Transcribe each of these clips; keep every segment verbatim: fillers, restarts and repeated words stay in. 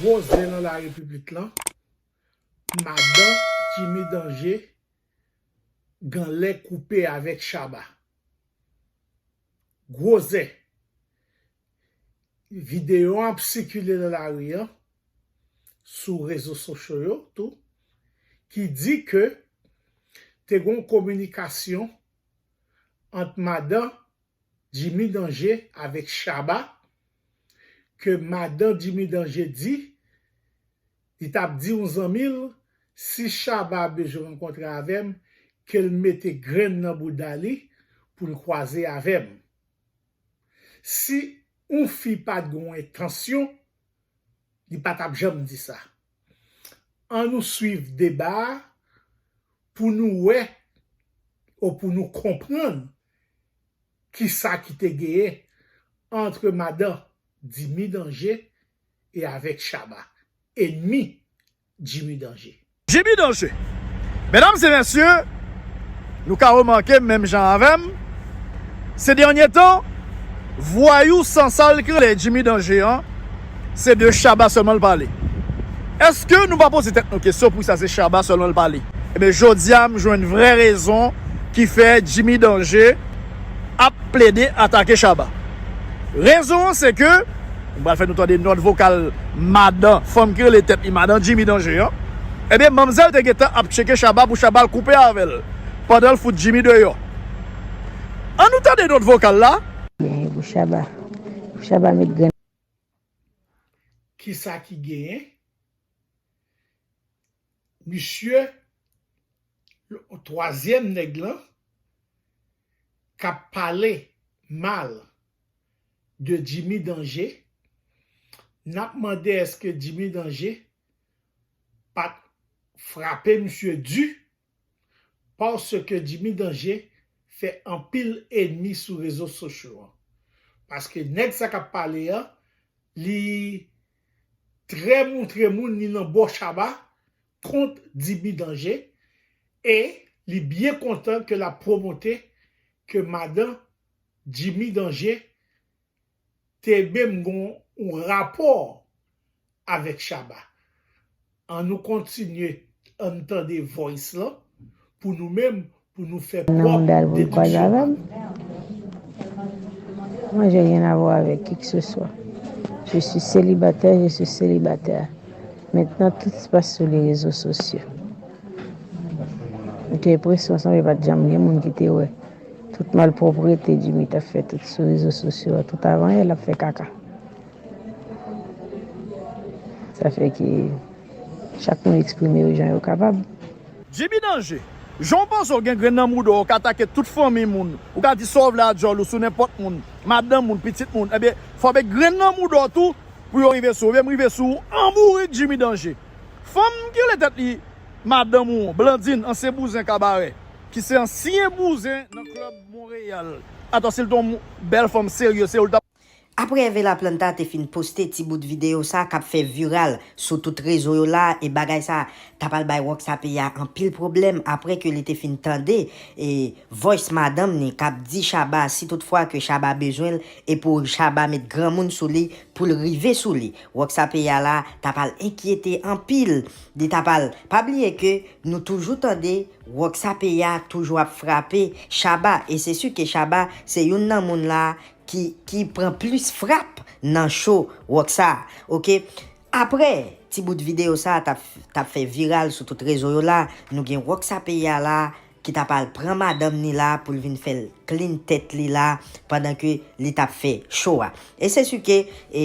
Gwo zen nan larepiblik lan, madan Jimmy Danje gen lè koupe avèk Shabba. Gwo zen. Videyo an ap sikile nan lari an, sou rezo sosyo yo tou, ki di ke te gen yon kominikasyon ant madan Jimmy Danje avèk Shabba, ke madan Jimmy Danje di, li t ap di yon zanmi l, si Shabba bezwen rankontre avè m, ke l mete grenn nan bouda li pou l kwaze avè m. Si yon fi pa t gen yon entansyon, li pa t ap janm di sa. An nou swiv deba a pou nou wè ou pou nou konprann kisa ki te genyen ant madan Jimmy Danje e avèk Shabba, enmi Jimmy Danje. Jimmy Danje. Medam e mesye, nou ka remake menm jan avè m, se dènye tan, vwayou sansal ki rele Jimmy Danje an, se de Shabba sèlman l pale. Èske nou pa poze tèt nou kesyon poukisa se Shabba sèlman l pale? Ebyen, jodi a, m jwenn vrè rezon ki fè Jimmy Danje ap plede atake Shabba. Rezon an se ke, m pral fè nou tande nòt vokal madan, fanm ki rele tèt li madan Jimmy Danje an. Ebyen, manmzèl te gentan ap tcheke Shabba pou Shabba al koupe avè l, pandan l fout Jimmy deyò. An nou tande nòt vokal la. Gen pou Shabba. Pou Shabba met grenn. Kisa ki genyen? Misye, twazyèm nèg lan, k ap pale mal de Jimmy Danje, n ap mande èske Jimmy Danje pa t frape misye di, paske Jimmy Danje fè anpil enmi sou rezo sosyo an. Paske nèg sa k ap pale an, li trè moutre moun li nan bò Shabba kont Jimmy Danje, e li byen kontan ke l ap pwomote ke madan Jimmy Danje te menm gon yon rapò avèk Shabba. An nou kontinye, an n tande voice lan pou nou menm, pou nou fè pwòp dediksyon pa nou. Moi, j'ai rien à voir avec qui que ce soit. Je suis célibataire, je suis célibataire. Maintenant, tout se passe sur les réseaux sociaux. M te enpresyon sanble pa t janm gen moun ki te wè tout malpwòpte Jimmy t ap fè tout sou rezo sosyo a, tout avan yè l ap fè kaka. Sa fè ke chak moun eksprime yo jan yo kapab. Jimmy Danje, jan w panse w gen grenn nan mouda w, w ka atake tout fanmi moun, ou ka di sa w vle a djòl ou sou nenpòt moun, madanm moun, pitit moun, ebyen, fò w met grenn nan mouda w tou pou yo rive sou ou. Ebyen, m rive sou ou an bourik Jimmy Danje. Fanm ki rele tèt li madanm ou, Blandine, ansyen bouzen Kabarè, ki se ansyen bouzen nan klèb Monreyal. Atò, si l te yon bèl fanm serye, se ou l t ap Apre Eve La Planta te fin poste ti bout videyo sa k ap fè viral sou tout rezo yo la, e bagay sa t ap al bay Rockstar P A anpil pwoblèm apre ke li te fin tande e voice madanm ni k ap di Shabba si tout fwa ke Shabba bezwen l e pou Shabba met granmoun sou li pou l rive sou li. Rockstar P A la t ap al enkyete anpil, li t ap al, pa bliye ke nou toujou tande Rockstar P A toujou ap frape Shabba, e se si ke Shabba se youn nan moun la ki, ki pran plis frap nan cho Rockstar, oke? Apre ti bout videyo sa t ap, t ap fè viral sou tout rezo yo la, nou gen Rockstar P A la ki t ap al pran madanm ni la pou l vin fè l clean tèt li la, pandan ke li t ap fè cho a. E se si ke, e,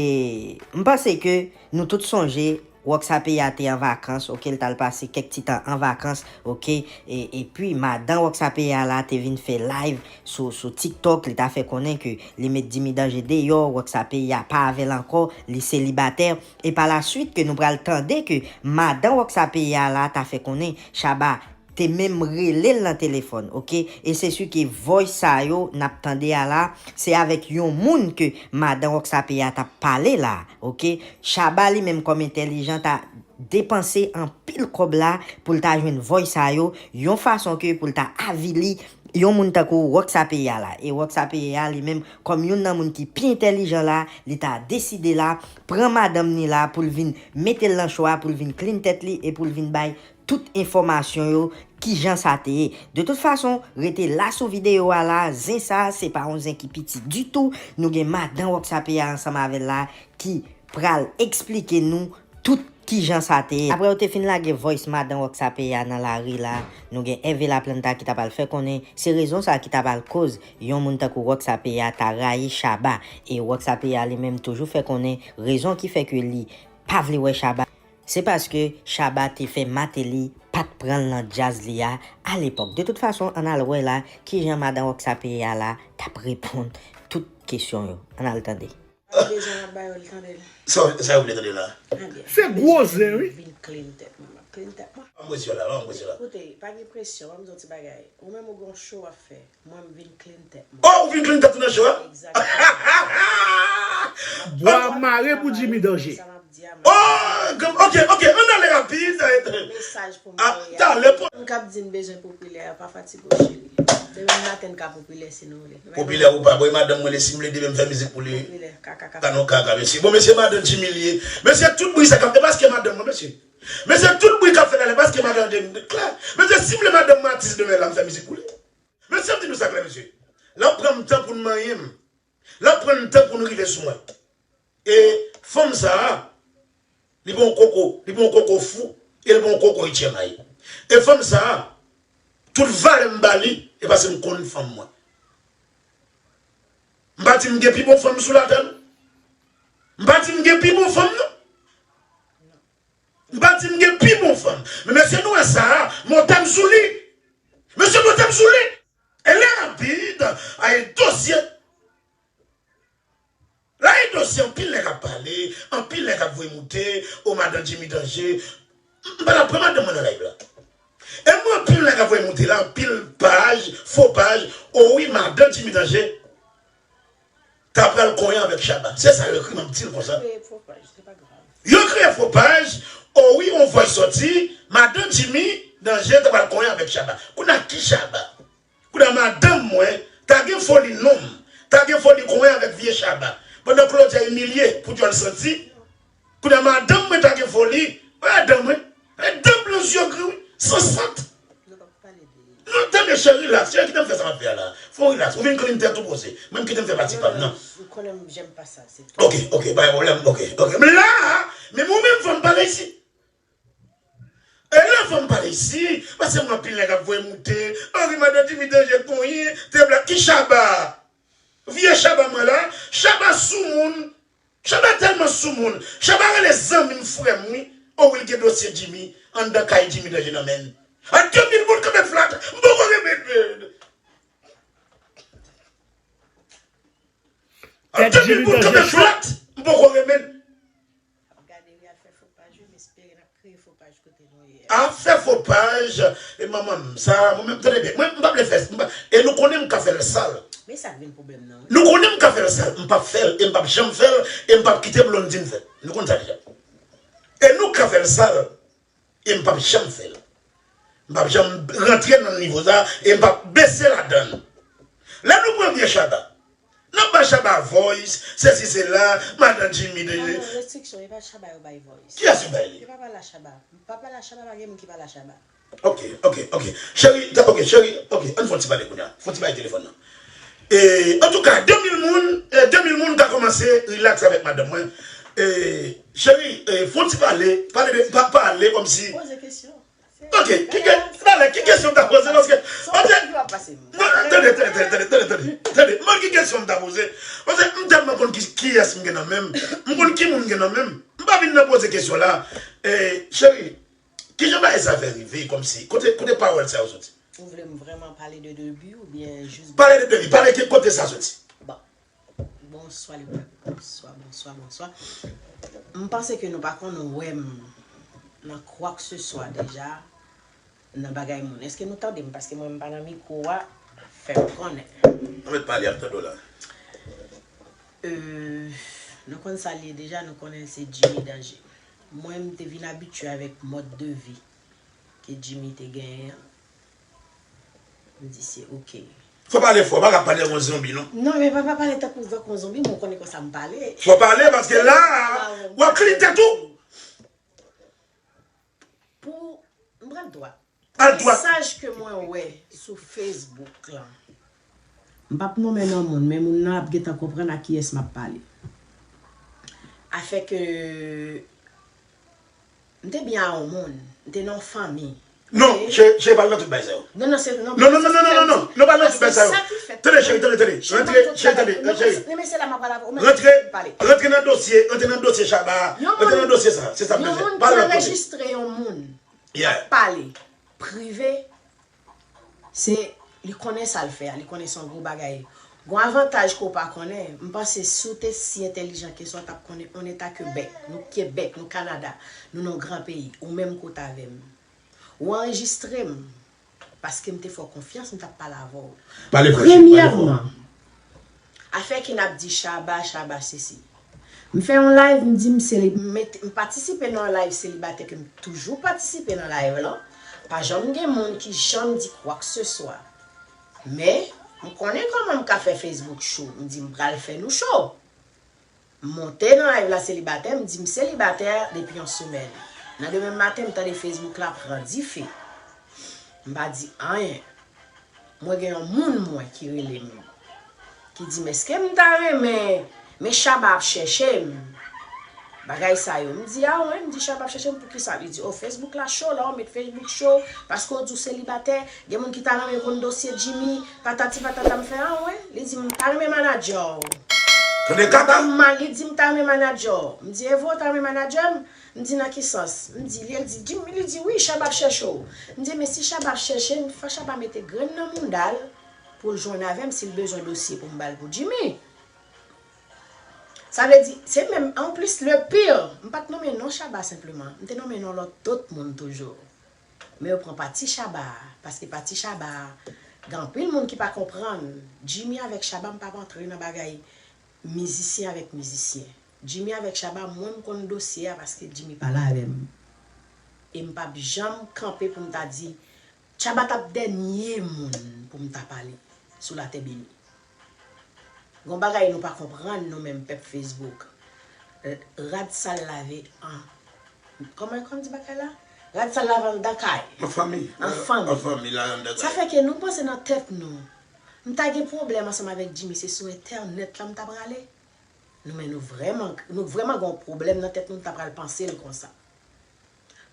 m panse ke nou tout sonje Rockstar P A te an vakans, oke, l t al pase kèk ti tan an vakans, oke, e, epi madan Rockstar P A la te vin fè live sou, sou TikTok, li ta fè konnen ke li met Jimmy Danje deyò, Rockstar P A pa avè l ankò, li selibatè, e pa la swit ke nou pral tande ke madan Rockstar P A la ta fè konnen Shabba te menm rele l nan telefòn, oke? E se si ke voice sa yo n ap tande a la, se avèk yon moun ke madan Rockstar P A t ap pale la, oke? Shabba li menm kòm entèlijan ta depanse anpil kòb la pou l ta jwenn voice sa yo, yon fason ke pou l ta avili yon moun tankou Rockstar P A la. E Rockstar P A li menm, kòm youn nan moun ki pi entèlijan la, li ta deside la, pran madanm ni la pou l vin mete l nan cho a, pou l vin clean tèt li e pou l vin bay tout enfòmasyon yo, kijan sa te ye. De tout fason, rete la sou videyo a la, zen sa, se pa yon zen ki piti ditou. Nou gen madan Rockstar P A ansanm avè l la, ki pral eksplike nou tout kijan sa te ye. Apre yo te fin lage voice madan Rockstar P A nan lari la, nou gen Hervé Laplanta ki ta pral fè konnen se rezon sa ki ta pral koz yon moun tankou Rockstar P A ta rayi Shabba. E Rockstar P A li menm toujou fè konnen rezon ki fè ke li pa vle wè Shabba, se paske Shabba te fè Martelly pa t pran l nan djaz li a, a lepòk. De tout fason, ann al wè la kijan madan Rockstar P A la t ap reponn tout kesyon yo. Ann al tande. An bezwen ap ba yo l tande l. Sa, sa yo vle tande la? Ebyen, se gwo zen, wi. Vin clean tèt mwen, m ap clean tèt mwen. Ban m wè si yo la, ban m wè si yo la. Koute, pa gen presyon, ban m di w ti bagay. Ou menm ou gen yon show w ap fè. Mwen m vin clean tèt mwen. Oh, ou vin clean tèt ou nan show a? Egzakteman. Bwa mare pou Jimmy Danger. Sa m ap di a, m ap Oh, ok, ok, ann ale rapid. Mesaj pou m voye a. Talè pou Moun k ap di n bezwen popilè a, pa fatige w, cheri. Demen maten n ka popilè si nou vle. Popilè ou pa, bon, e madanm mwen li, si m vle demen m fè mizik pou li. Popilè, kaka, kaka. Ka nou kaka, mesye. Bon, mesye, madanm Jimmy li ye. Mesye, tout bri sa k ap, e paske madanm mwen, mesye. Mesye, tout bri k ap fèt la, e paske madanm Jimmy, klè. Mesye, si m vle madanm mwen atis demen la, m fè mizik pou li. Mesye, m di nou sa klè, mesye. L ap pran m tan pou n manyen m. L ap pran n tan pou n rive sou mwen. E fanm sa a, li pa yon koko, li pa yon koko fou, e li pa yon koko H M I. E fanm sa a, tout valè m ba li, e paske m konn fanm mwen. M pa di m gen pi bon fanm sou latè, non. M pa di m gen pi bon fanm, non. M pa di m gen pi bon fanm. Men mesye, nou wè sa a, montè m sou li. Mesye, montè m sou li. E lè rapid, a e dosye. La e dosye, anpil nèg ap pale, anpil nèg ap voye moute, o madan Jimmy Danger. M pa t ap pran madanm mwen nan live la. E mwen, anpil nèg ap voye moute la, anpil paj, fo paj, o wi, madan Jimmy Danger ta pral konyen avèk Shabba. Se sa yo ekri, m ap di l konsa. Kreye fo paj, se pa grav. Yo kreye fo paj, o wi, on voice sòti, madan Jimmy Danger ta pral konyen avèk Shabba. Kounye a ki Shabba? Kounye a madanm mwen ta gen foli nonm, ta gen foli konyen avèk vye Shabba. Pandan Claudia imilye pou dyòl santi, kounye a madanm mwen ta gen foli, wè dan mwen, wè dan blan zye gri wi, san sant. Nou p ap pale de Non, tande cheri, relax. Cheri, kite m fè sa m ap fè a la. Fò w relax. Ou vin clean tèt ou poze. Mwen m kite m fè pati pa m nan. Ou konnen m, j'aime pas ça, c'est tout. Ok, ok, pa gen pwoblèm. Ok, ok. M la, men mwen menm fò m pale isi. E lè fò m pale isi, paske mwen anpil nèg ap voye moute. Anri madan Jimmy Danger konyen, te bla ki Shabba. Vye Shabba mwen la, Shabba soumoun. Shabba tèlman soumoun. Shabba rele zanmi m, frè m wi. O wi, l gen dosye Jimmy anndan kay Jimmy Danger nan men l. A de mil moun kanpe flat, m poko renmen l. A de mil moun kanpe flat, m poko renmen l. Ap gade wi, al fè fo paj wi, m espere n ap kreye fo paj kote nou ye a. Ap fè fo paj, e manman m, sa, mwen menm, tande byen, mwen, m pa vle fè, m pa, e nou konnen m ka fè l sal. Men sa k vin pwoblèm nan, wi. Nou konnen m ka fè l sal, m p ap fè l, e m p ap janm fè l, e m p ap kite Blondine fè l. Nou konn sa deja. E nou ka fè l sal, e m p ap janm fè l. M p ap janm rantre nan nivo sa, e m p ap bese ladan l. Lè nou pran vye Shabba, n ap ba Shabba voice, sesi sela, madan Jimmy de. Non, non, restriksyon, e pa Shabba yo bay voice. Kiyès yo bay li? Yo pa pale a Shabba. Pa pale a Shabba, pa gen moun ki pale a Shabba. Ok, ok, ok. Cheri, ta, ok, cheri, ok, ann fè yon ti pale kounye a. Fè yon ti pale telefòn nan. E, antouka, de mil moun, e, de mil moun ka kòmanse relax avèk madanm mwen. E, cheri, e, fè yon ti pale, pale de, pa, pale kòmsi. Poze kesyon. Ok, ki ke-, talè, ki kesyon m ta poze, paske, paske, non, tande, tande, tande, mwen ki kesyon m ta poze, paske m tèlman konn ki, kiyès m gen nan men m, m konn ki moun m gen nan men m, m pa vin nan poze kesyon la, e, cheri, kijan bagay sa fè rive, kòmsi, kote, kote pawòl sa yo soti? Ou vle m vrèman pale de debi oubyen jis Pale de debi, pale ki kote sa soti. Bon. Bonswa, le pèp. Bonswa, bonswa, bonswa. M panse ke nou pa konn wè m nan kwakseswa deja nan bagay moun. Èske nou tande m? Paske mwen, m pa nan mikwo a, fè m konnen. Ou mèt pale, y ap tande w la. Euh, nou konn sa l ye deja, nou konnen l se Jimmy Danger. Mwen, m te vin abitye avèk mòd de vi ke Jimmy te genyen an. M di se oke. Fò pale fò, pa ka pale tankou yon zonbi non. Non, men pa, pa pale tankou, tankou yon zonbi, mwen konnen konsa m pale. Fò pale paske la, w ap klin tèt ou. Pou, m pral dwat. Al dwat. Mesaj ke mwen wè sou Facebook lan. M p ap nonmen non moun, men moun nan ap gentan konprann a kiyès m ap pale. Afè ke m te byen a yon moun, m te nan yon fanmi. Non, cheri, cheri, pa al nan tout bagay sa yo. Non, non, se non, Non, non, non, non, non, non, non, pa al nan tout bagay sa yo. Sa ki fèt. Tande, cheri, tande, tande. Rantre, cheri, tande, cheri. Men, men se la m ap pale avè w. Rantre, Pale. Rantre nan dosye, rantre nan dosye Shabba. Yon Rantre nan moun- dosye sa. Se sa m Yon bezwen. Moun Pale ki nan kote. Anrejistre yon moun. Yeah. Pale. Prive. Se, li konnen sa l fè a, li konnen se yon gwo bagay. Gon avantaj ke w pa konnen, m panse si w te si entèlijan ke sa w t ap konnen, on eta Kebèk, nou Kebèk, nou Kanada, nou nan yon gran peyi, ou menm kote avè m. Ou anrejistre m, paske m te fè w konfyans, m t ap pale avè w. Pale fò, cheri, pale fò. Premyèman, afè ki n ap di Shabba, Shabba sesi. M fè yon live, m di m seli-, m met-, m patisipe nan yon live selibatè ke m toujou patisipe nan live lan. Pa janm gen moun ki janm di kwakseswa. Men, m konnen kòman m ka fè Facebook show. M di m pral fè nou show. M monte nan live la selibatè, m di m selibatè depi yon semèn. Nan demen maten, m tande Facebook la pran dife. M pa di anyen. Mwen gen yon moun mwen ki rele m, ki di m, èske m ta renmen, men Shabba ap chèche m. Bagay sa yo. M di, a wen, m di, Shabba ap chèche m, poukisa? Li di, o, Facebook la cho, la w met Facebook cho, paske w di w selibatè, gen moun ki ta renmen konn dosye Jimmy, patati patata, m fè, a wen. Li di, m ta renmen manadjè w. Tande kaka. M mal, li di, m ta renmen manadjè w. M di, e vre w ta renmen manadjè m? M di, nan ki sans? M di, li, li di, Jimmy, li di, wi, Shabba ap chèche w. M di, men si Shabba ap chèche m, fò Shabba mete grenn nan mouda l pou l jwenn avè m si l bezwen dosye pou m ba l pou Jimmy. Sa vle di, se menm, anplis, le pire, m pa t nonmen non Shabba senpleman. M te nonmen non lòt, dòt moun toujou. Men yo pran pati Shabba a, paske pati Shabba a, gen anpil moun ki pa konprann. Jimmy avèk Shabba, m p ap antre nan bagay mizisyen avèk mizisyen. Jimmy avèk Shabba, mwen m konn dosye a paske Jimmy pale avè m. E m p ap janm kanpe pou m ta di, Shabba t ap dènye moun pou m ta pale sou latè beni. Gon bagay nou pa konprann nou menm pèp Facebook. Rad sal lave an, kòman, kòman di bagay la? Rad sal lave anndan kay. An fanmi. An fanmi. An fanmi la anndan kay. Sa fè ke nou panse nan tèt nou, m ta gen pwoblèm ansanm avèk Jimmy, se sou entènèt la m ta prale. Nou, men nou vrèman, nou vrèman gen yon pwoblèm nan tèt nou, nou ta pral panse l konsa.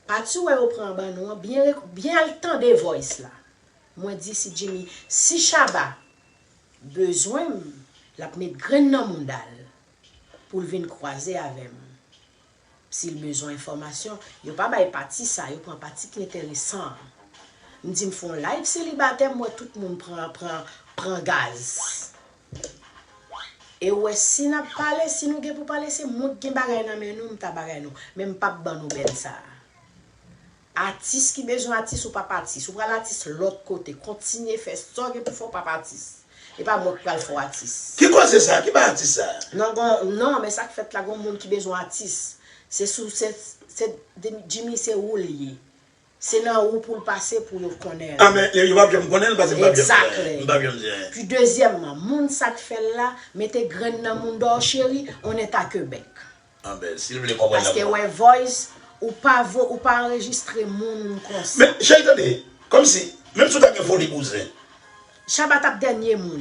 Pati w wè yo pran ban nou an, byen, byen al tande voice la. Mwen di si Jimmy, si Shabba bezwen m, l ap met grenn nan mouda l pou l vin kwaze avè m. Si l bezwen enfòmasyon, yo pa bay pati sa, yo pran pati ki enteresan an. M di m fè yon live selibatè, m wè tout moun pran, pran, pran gaz. E w wè si n ap pale, si nou gen pou pale, se moun k gen bagay nan men nou, m ta bagay nou. Men m p ap ban nou bèl sa a. Atis ki bezwen atis, ou p ap atis. Ou pral atis lòt kote. Kontinye fè sa w gen pou fè, ou p ap atis. E pa mwen k pral fè w atis. Ki koze sa? Ki pa atis sa? Non, gon, non, men sa k fèt la, gon moun ki bezwen atis. Se sou, se, se, Jimmy, se ou l ye. Se nan ou pou l pase pou yo konnen l. A, men yo p ap janm konnen l paske m p ap janm di anyen. Exactly. M p ap janm di anyen. Pi dezyèmman, moun sa k fè l la, mete grenn nan mouda w cheri, on est à Québec. A, ben, si l vle konprann Paske nan wè voice, ou pa vo, ou pa anrejistre moun konsa. Men, cheri, tande, kòmsi, menm si w ta gen foli bouzen. Shabba t ap dènye moun.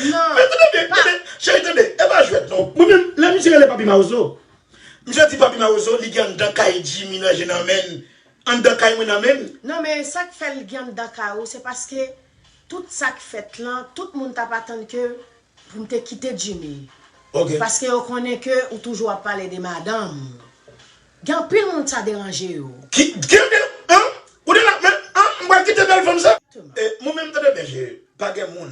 Non. Men tande, tande, cheri, tande, e pa jwèt non. Mwen menm, lè misye rele Papi Mawozo, misye di Papi Mawozo, li gen anndan kay Jimmy nan je nan men l, anndan kay mwen nan men l. Non, men sa k fè l gen anndan kay ou, se paske tout sa k fèt lan, tout moun t ap atann ke pou m te kite Jimmy. Ok. Paske yo konnen ke ou toujou ap pale de madanm ou. Gen anpil moun sa deranje yo. Ki, ki, an? Ou de la, men, an, m pral kite bèl fanm sa? E, mwen menm, tande byen, cheri. Pa gen moun,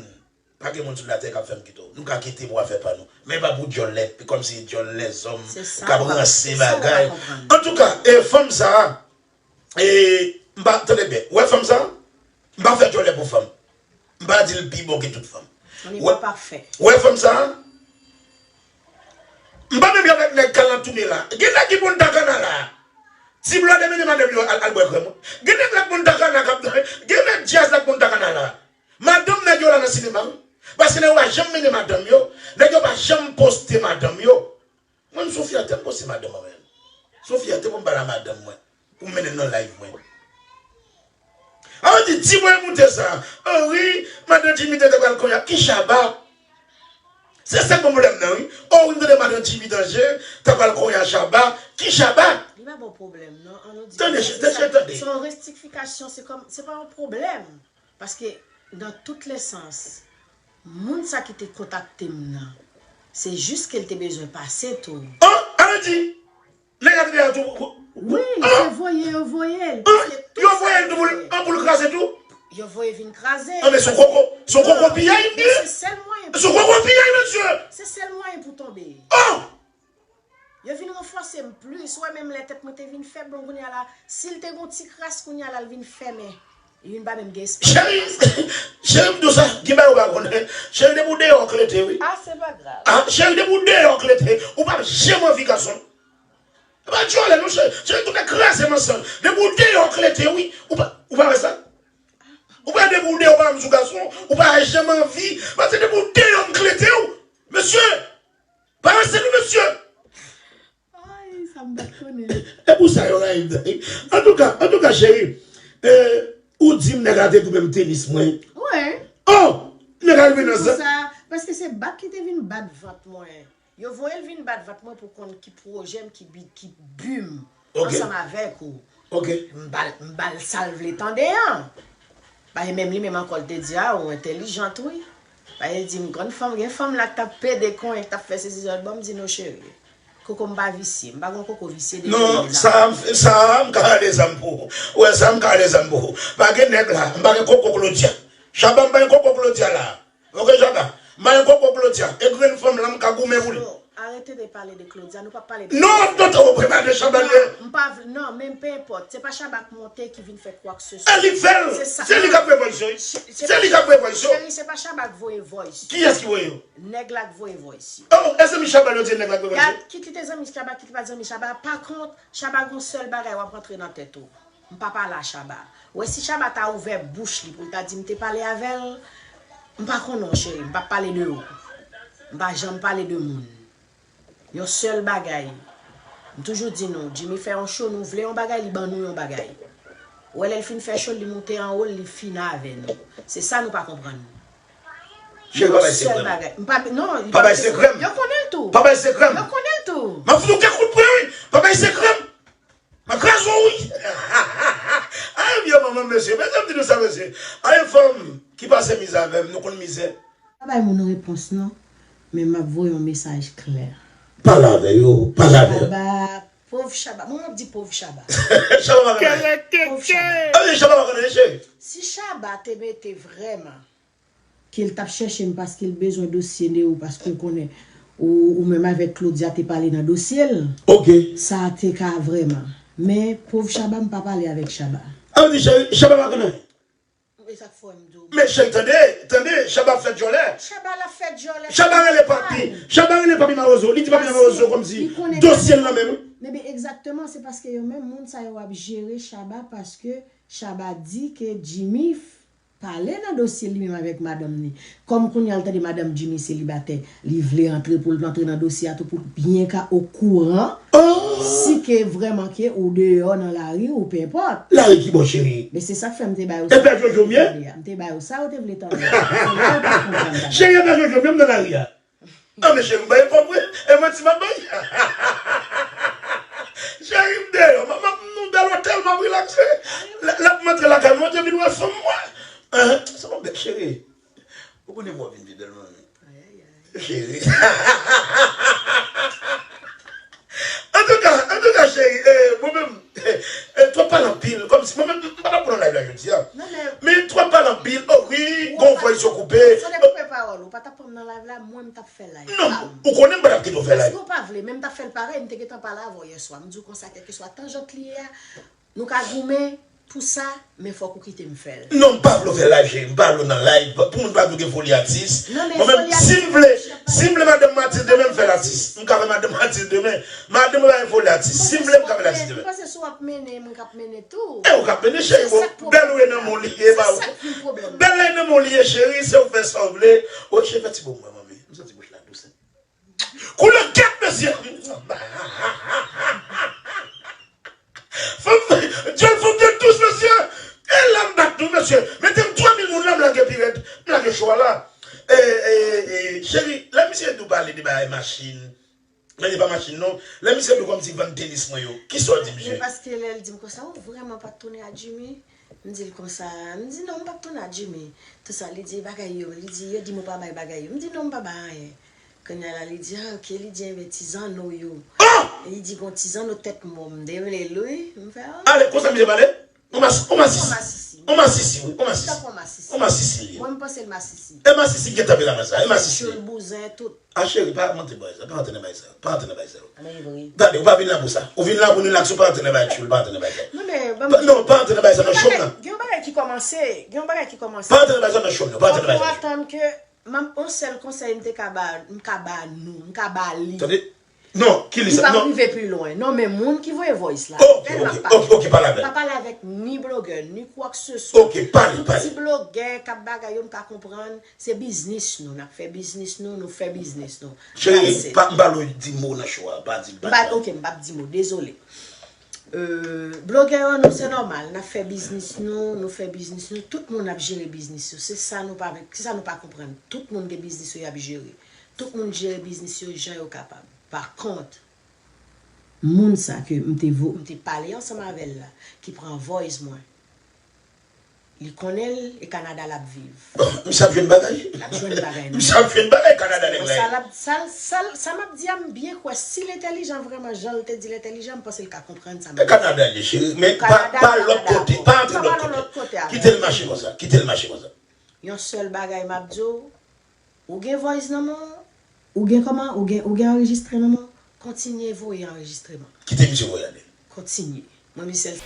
pa gen moun sou latè k ap fè m kite w. Nou ka kite pou afè pa nou. Men pa pou djòl lè, kòmsi djòl lèzòm, Se sa k ap ou pa, ranse se sa ou pa bagay. Konprann. Antouka, e fanm sa a, e, m pa, tande byen, wè fanm sa a, m pa fè djòlè pou fanm. M pa di l pi bon ke tout fanm. On n'est pas parfait. Wè fanm sa a, m pa menm avèk nèg kalan tounen la. Gen nèg ki konn ta kana la. Ti Blòdè mennen madanm yo al, al bwè krèm. Gen nèg la k moun Takana k ap, gen nèg djaz la k moun Takana la. Madanm nèg yo la nan sinema wi. Paske nèg yo pa janm mennen madanm yo, nèg yo pa janm poste madanm yo. Mwen, m sou fyète m poste madanm mwen menm. Sou fyète pou m pale a madanm mwen, pou m mennen l nan live mwen. An di, di mwen moute sa. O wi, madan Jimmy te pral konnya. Ki Shabba? Se sa k bon pwoblèm nan, wi. O wi, m tande madan Jimmy Danger ta pral konnya Shabba. Ki Shabba? Li pa bon pwoblèm, non. An nou di Tande, tande, tande. Se yon rektifikasyon, se kòm, se pa yon pwoblèm. Paske, nan tout lè sans, moun sa ki te kontakte m nan, se jis ke l te bezwen pase tou. An, an di, nèg la te deja tou. Wi, se voye yo voye l. An, yo voye l tou pou l, an pou l kraze tou. Yo voye vin kraze. An, men se yon koko, se yon koko piyay, men se sèl mwayen. Se yon koko piyay, mesye. Se sèl mwayen pou tonbe. An! Yo vin ranfòse m plis. Ou wè, menm lè tèt mwen te vin fèb, bon, kounye a la, si l te gon ti kras, kounye a la, l vin fèmen. Youn pa menm gen espwa. Cheri, cheri, m di w sa, gen bagay ou pa konnen. Cheri, depi w deyò, w klete, wi. Ah, se pa grav. Ah, cheri, depi w deyò, w klete, ou p ap janm anvi gason. E pa djòlè, non, cheri. Cheri, tout nèg kraze m ansanm. Depi w deyò, w klete, wi. Ou pa, ou pa wè sa? Ou pa depi w deyò, ou pa janm sou gason, ou pa janm anvi. Paske depi w deyò, m klete w. Mesye, pa ranse nou, mesye. Ay, sa m pa t konnen. E pou sa yo rayi m. Antouka, antouka, cheri, eh, ou di m nèg la te tou menm tenis mwen. Wi. Oh! Nèg la rive nan zan. Paske se bat ki te vin bat vant mwen. Yo voye l vin bat vant mwen pou konn ki pwojè m, ki bi, ki bi m ansanm avèk ou. M ba l, m ba l sa l vle tande an. Paske menm li menm ankò l te di a, ou entèlijant wi. Paske l di m grann fanm, gen fanm la k t ap pede konyen, k t ap fè sesi zòt ban m di non cheri. Koko m pa visye, m pa gon koko visye depi. Non, sa a m, sa a m ka rale zam pou ou. Ou wè sa a m ka rale zam pou ou. Pa gen nèg la, m pa gen koko Claudia. Shabba m pa gen koko Claudia la. Ok, Shabba. M pa gen koko Claudia. E grenn fanm la m ka goumen pou li. Flo, arete de pale de Claudia. Nou p ap pale de Claudia. Non, non, non, ou pa de Shabba li ye. Non, m pa vle, non, men pe enpòt. Se pa Shabba k monte ki vin fè kwa k se swa. E li fè l. Se li k ap voye voice yo, wi. Se li k ap voye voice yo. Cheri, se pa Shabba k voye voice. Kiyès ki voye yo? Nèg la k voye voice yo. Oh, e zanmi Shabba yo di nèg la k voye voice yo? Gad, kit li te zanmi Shabba, kit li pa t zanmi Shabba. Pa kont, Shabba gon sèl bagay w ap rantre nan tèt ou. M pa pale a Shabba. Ou wè si Shabba ta ouvè bouch li pou l ta di m te pale avè l, m pa konnen w cheri, m p ap pale de ou. M pa janm pale de moun. Yon sèl bagay, m toujou di nou, Jimmy fè yon show, nou vle yon bagay, li ban nou yon bagay. Ou wè lè l fin fè show l, li moute anwo l, li fini avè nou. Se sa nou pa konprann. Cheri, pa bay sekrè m. M pa, non, li pa bay sekrè m. Yo konnen l tou. Pa bay sekrè m. Yo konnen l tou. M ap fout ou kèk kout pwen, wi. Pa bay sekrè m. M a kraze w, wi. Ay, vye manman, mesye. Mesye, m di nou sa, mesye. Ay, fanm ki pase mizè avè m, nou konn mizè. Pa bay moun repons, non. Men m ap voye yon mesaj klè. Pale avè yo, pale avè yo. Shabba, pòv Shabba. Mwen, m ap di pòv Shabba. Shabba pa konnen. Pòv Shabba. Ah, wi, Shabba pa konnen, mesye. Si Shabba te mete vrèman ke l t ap chèche m paske l bezwen dosye Neo, paske l konnen ou, ou menm avèk Claudia te pale nan dosye l. Ok. Sa te ka vrèman. Men, pòv Shabba, m pa pale avèk Shabba. A vle di, cheri, Shabba pa konnen. E sa k fè m di w. Men, cheri, tande, tande, Shabba ap fè djòlè. Shabba la fè djòlè. Shabba rele papi. Shabba rele papi Mawozo. Li di papi Mawozo kòmsi dosye l nan men m. Ebyen, egzakteman, se paske yo menm, moun sa yo ap jere Shabba, paske Shabba di ke Jimmy pale nan dosye li menm avèk madanm ni. Kòm kounye a l tande madanm Jimmy selibatè, li vle antre pou l antre nan dosye a tou pou l byen ka okouran si ke vrèman ke ou deyò nan lari ou penpòt. Lari ki bò, cheri? Men se sa k fè m te ba yo sa. E pè Jojo m ye? M te ba yo sa yo te vle tande a. Se la yo pa konprann bagay. Cheri, e pè Jojo m ye, m nan lari a. Ah, men cheri, m bay kòb wi. E manti m ap bay. Cheri, m deyò. M, m, m nan bèl otèl, m ap rilakse. Lè, lè m antre lakay mwen, m te vin wè fanm mwen. Hein? Se yon bèl cheri. Ou konnen mwen vin pi bèl, manmi. Cheri. Antouka, antouka, cheri, eh, mwen menm, eh, twòp pale anpil. Kòmsi, mwen menm, m pa t ap pran live la jodi a. Non, men. Men twòp pale anpil. Oh wi, gon vwa yo koupe. Fòk ou koupe pawòl ou. Ou pa t ap pran m nan live la, mwen m t ap fè live. Non, ou konnen m pa t ap kite w fè live. Paske ou pa vle, men m t ap fè l parèy, m te gentan pale avè w yèswa. M di w konsa, kèlkeswa tan jant li ye a, nou ka goumen, Pou sa, men fòk ou kite m fè l. Non, m pa vle w fè live, cheri. M pa vle w nan live. Pou moun pa vle w gen foli atis. Mwen menm, si m vle, si m vle madanm Matilde demen, m fè l atis. M ka fè madanm Matilde demen. Madanm mwen pa gen foli atis. Si m vle, m ka fè l atis demen. Mwen panse si w ap mennen, mwen k ap mennen tou. E ou k ap mennen, cheri. Bèl ou ye nan men w li ye, ba ou. Bèl la nan men w li ye, cheri. Se ou fè sa w vle. O, cheri, fè ti bo mwen, manmi. M santi bouch la dous. Koulè kèt, mesye. Fanm, dyòl fanm de dous, mesye. E la m bat nou, mesye. Mete m twa mil moun la, m lage pirèt. M lage cho a la. E, e, e, cheri, lè misye di w pale de bagay machin, men li pa machin non. Lè misye di w kòmsi vann tenis mwen yo, kisa w di misye? Men paske lè l di m konsa, ou vrèman pa t tounen a Jimmy? M di l konsa, m di non, m p ap tounen a Jimmy. Tout sa, li di bagay yo, li di yo di m ou pa bay bagay yo. M di non, m pa bay anyen. Kounye a la, li di, ah, ok, li di, enben, ti zanno yo. Li di, gon ti zanno tèt mò, m demele l, wi. M fè, ah. Ale, konsa misye pale? Ou mas-, ou masisi. Ou masisi, wi, ou masisi. Ou masisi li ye. Mwen, m panse l masisi. E masisi ki gentan vin avè sa, e masisi li ye. Tchoul bouzen, tout. A cheri, pa ap monte bagay sa, pa antre nan bagay sa, pa antre nan bagay sa yo. Men e vre. Tande, ou pa vin la pou sa. Ou vin la pou relax, ou pa antre nan bagay tchoul, pa antre nan bagay sa. Non, men, ban m di w. Non, pa antre nan bagay sa nan cho m nan. Gen yon bagay ki kòmanse, gen yon bagay ki kòmanse. Pa antre nan bagay sa nan cho m nan, pa antre nan bagay sa nan cho m. Fòk nou atann ke, m, yon sèl konsèy m te ka ba, m ka ba nou, m ka ba li. Tande, non, ki li sa, non. Li p ap rive pi lwen. Non, men moun ki voye voice la. Ok, ok, ok, ok, pale avè l. M pa pale avèk ni blogè, ni kwakseswa. Ok, pale, pale. Tout ti blogè k ap bagay yo, m ka konprann. Se biznis nou, n ap fè biznis nou, nou fè biznis nou. Cheri, pa, m pa vle w di mo nan cho a, pa di l, pa di l. Ok, m p ap di mo, dezole. Euh, blogè yo, nou, se nòmal, n ap fè biznis nou, nou fè biznis nou, tout moun ap jere biznis yo. Se sa nou pa, se sa nou pa konprann. Tout moun gen biznis yo y ap jere. Tout moun jere biznis yo jan yo kapab. Pa kont, moun sa ke m te vo, m te pale ansanm avè l la, ki pran voice mwen, li konnen l, e Kanada l ap viv. Misye ap jwenn bagay. L ap jwenn bagay non. Misye ap jwenn bagay Kanada nèg la ye. Sa l ap, sa, sa, sa m ap di a, m byen kwè si l entèlijan vrèman jan l te di l entèlijan, m panse l ka konprann sa m ap di. E Kanada l ye cheri, men pa, pa lòt kote, pa antre lòt kote. Kite l mache konsa, kite l mache konsa. Yon sèl bagay m ap di w, ou gen voice nan men w, ou gen kòman, ou gen, ou gen anrejistre nan men w, kontinye voye anrejistreman. Kite misye voye ale. Kontinye. Mwen, misye l.